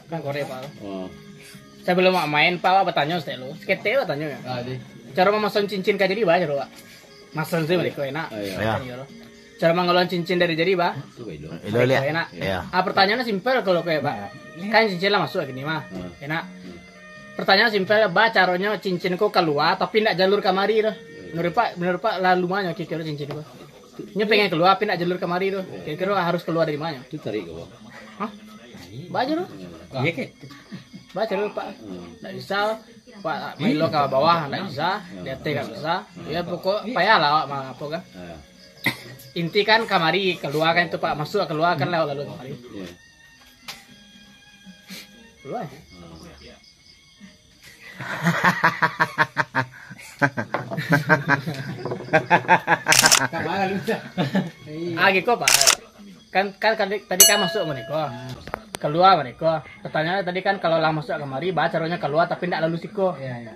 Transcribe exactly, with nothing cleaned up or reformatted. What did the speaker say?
Kan korek, Pak. Oh. Sabalum awak main, Pak, awak batanyo saketek lu. Saketek batanyo, yo. Ah, di. Caro mamasang cincin ka jadi, ba, caro, Pak. Masang se mareko enak. Ah, iyo. Iyo. Kan iyo lo. Caro mangaluakan cincin dari jadi, ba. Tu, Pak, ilo. Ilo, mareko liak. Enak. Iyo. Ah, pertanyaannyo simpel kalau ko, Pak. Kan cincin lah masuak kini mah. Hmm. Enak. Hmm. Pertanyaannyo simpel, ba, caronyo cincin ko kalua, tapi ndak jalur kamari tu. Manuruik Pak, manuruik Pak, lah lumayan kiro-kiro cincin ko. Nyo pengen kalua, tapi ndak jalur kamari tu. Kiro-kiro harus kalua dari ma nyo? Tu tarik ke bawah. Hah? Ba caro tu. Iyo, kek. Ba caro tu, Pak. Hmm. Ndak bisa, Pak, mailo ka bawah, ndak bisa, di ateh ndak bisa. Yo, pokok payah lah awak ma-, apo kan. Ah. Inti kan kamari, kalua kan tu, Pak, masuak kalua kan lah lalu kamari. Iyo. Kalua. Hmm. Ah, giko, Pak. Kan, kan tadi, tadi kan masuak mareko. Kalua mareko. Pertanyaannyo tadi kan, kalau lah masuak kamari, ba caronyo kalua tapi ndak lalu siko. Iyo, iyo.